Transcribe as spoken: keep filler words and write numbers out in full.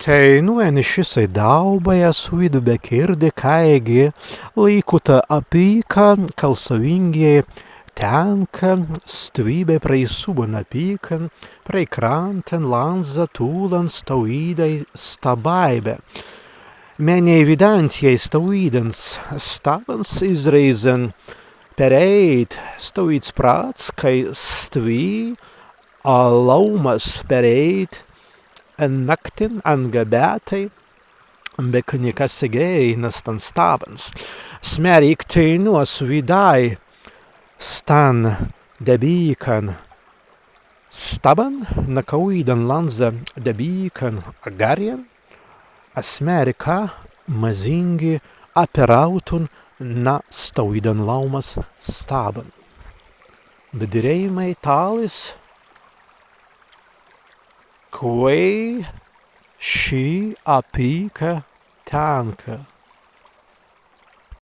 Teinū en šissai dāubai as widāi be kīrdi, kāigi līkuta appika kalsawīngi tenka stwi be prei subban appikan, prei krantan lānza tūlan stawīdai stabbai be. Mennei widāntjai stawīdans stabbans izreizan perēit stawīds prāts, kāi stwi laūmas perēit naktin anga bētai, be ka nika segēi na stans stabbans. As mēri, ik teinū as widāi stan debīkan stabban, na kawīdan lānza debīkan garrin, as mēri, ka mazīngi aperautun na stawīdan laūmas stabban. Be dirēimai tālis, kwēi ši appika tenka.